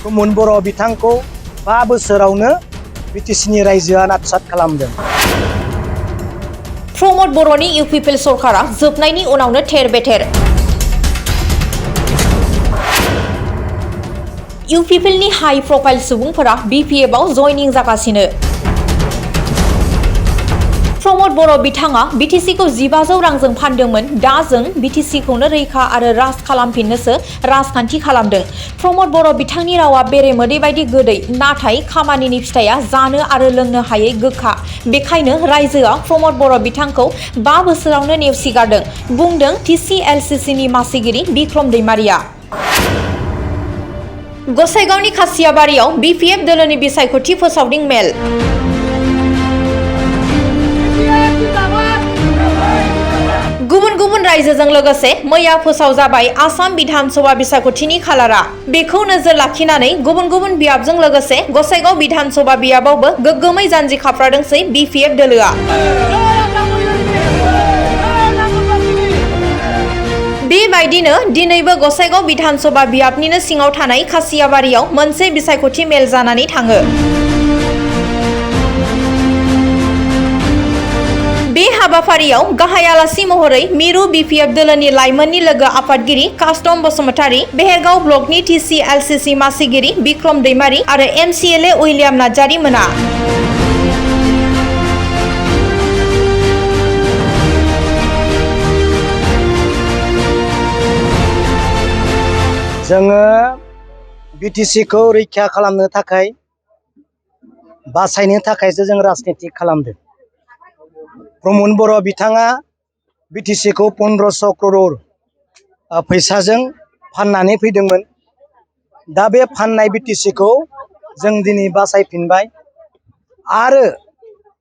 प्रमद बर' बिथांखौ 5 बोसोरावनो बिटिसिनि रायजोआ नाथसात खालामदों। प्रमद बर'नि इउपिपिएल सरकारा जोबनायनि उनावनो थेर-बेथेर। इउपिपिएलनि हाई प्रफाइल सुबुंफोरा बिपिएफआव जयनिं जागासिनो। प्रमद बर' बिथाङा बिटिसिखौ 1500 रांजों फानदोंमोन। दा जों बिटिसिखौनो रैखा आरो राज खालामफिननोसो राजखान्थि खालामदों। प्रमद बर' बिथांनि रावा बेरेमोदै बायदि गोदै, नाथाय खामानिनि फिथाइया जानो आरो लोंनो हायै गोखा। बेखायनो रायजोआ प्रमद बर' बिथांखौ 5 बोसोरावनो नेवसिगारदों, बुंदों टिसिएलसिसिनि मासिगिरि बिक्रम दैमारिया। गसाइगावनि खासियाबारियाव बिपिएफ दोलोनि बिसायख'थि फोसावदिं मेल। गुबुन रायजोजों लोगोसे मैया फोसावजाबाय आसाम बिधान सभा बिसायख'थिनि खालारा। बेखौ नोजोर लाखिनानै गुबुन बियाबजों लोगोसे गसाइगाव बिधान सभा बियाबावबो गोग्गोमै जानजि खाफ्रादोंसै बिपिएफ दोलोआ। बेबायदिनो दिनैबो गसाइगाव बिधान सभा बियाबनिनो सिङाव थानाय खासियाबारियाव मोनसे बिसायख'थि मेल जानानै थाङो। बे हाबाफारियाव गाहाय आलासि महरै मिरु बिपिएफ दोलोनि लाइमोननि लोगो आफादगिरि कास्टम बसुमतारी, बेहेरगाव ब्लकनि टिसिएलसिसि मासिगिरि बिक्रम दैमारी आरो एमसिएलए उइलियाम नार्जारी मोना। जोङो बिटिसिखौ रैखा खालामनो थाखाय, बासायनो थाखायसो जों राजनिति खालामदों। प्रमद बर' बिथाङा बिटिसिखौ 1500 करोड़ फैसाजों फाननानै फैदोंमोन। दा बे फाननाय बिटिसिखौ जों दिनै बासायफिनबाय आरो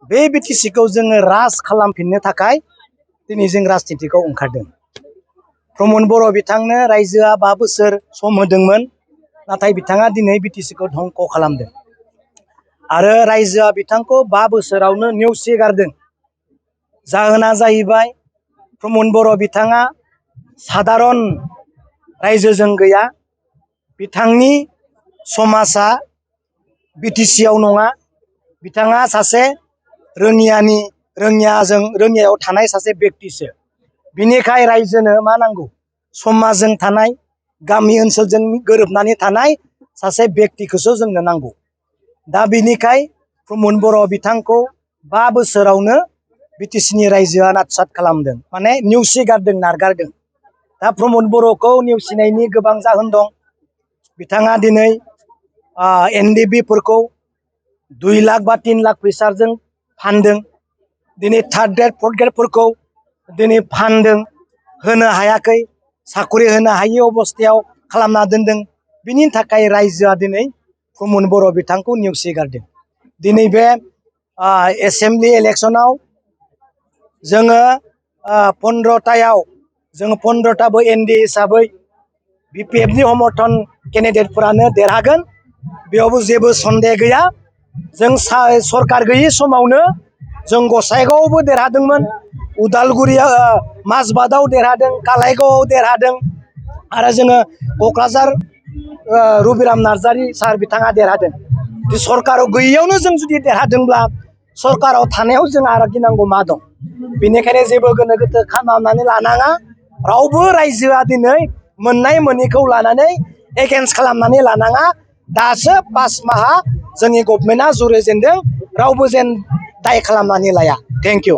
बे बिटिसिखौ जोङो राज खालामफिननो थाखाय दिनै जों राजनितिखौ ओंखारदों। प्रमद बर' बिथांनो रायजोआ 5 बोसोर सम होदोंमोन, नाथाय बिथाङा दिनै बिटिसिखौ धंख' खालामदों आरो रायजोआ बिथांखौ 5 बोसोरावनो नेवसिगारदों। जाहोना जाहैबाय प्रमद बर' बिथाङा साधारन रायजोजों गैया। बिथांनि समाजा बिटिसिआव नङा। बिथाङा सासे रोङियायाव थानाय सासे बेक्तिसो। बिनिखाय रायजोनो मा नांगौ? समाजजों थानाय, गामि ओनसोलजों गोरोबनानै थानाय सासे बेक्तिखौसो जोंनो नांगौ। दा बिनिखाय प्रमद बर' बिथांखौ 5 बोसोरावनो बिटिसिनि रायजोआ नाथसात खालामदों, माने नेवसिगारदों, नारगारदों। दा प्रमद बर'खौ नेवसिनायनि गोबां जाहोन दं। बिथाङा दिनै एनडिबिफोरखौ 2 लाख बा 3 लाख फैसाजों फानदों। दिनै थार्द ग्रेड, फर्थ ग्रेडफोरखौ दिनै फानदों, होनो हायाखै, साखरि होनो हायि अबस्थायाव खालामना दोनदों। बिनि थाखाय रायजोआ दिनै प्रमद बर' बिथांखौ नेवसिगारदों। दिनै बे एसेम्बलि इलेक्सनाव जोङो 15थायाव जोङो 15थाबो एनडिए हिसाबै बिपिएफनि समर्थन केन्डिडेटफोरानो देरहागोन, बेयावबो जेबो सन्देह गैया। जों सरकार गैयि समावनो जों गसाइगावआवबो देरहादोंमोन, उदालगुरियाव माजबाटआव देरहादों, कालाइगावआव देरहादों आरो जोङो क'क्राझार रबिराम नार्जारी सार बिथाङा देरहादों। सरकाराव गैयियावनो जों जुदि देरहादोंब्ला सरकाराव थानायाव जों आरो गिनांगौ मा दं? बेनिखायनो जेबो गोनो गोथो खालामनानै लानाङा। रावबो रायजोआ दिनै मोननाय मोनैखौ लानानै एगेन्स्ट खालामनानै लानाङा। दासो 5 माहा जोंनि गभर्नमेन्टआ जुरिजेनदों, रावबो जेन दाय खालामनानै लाया। Thank you.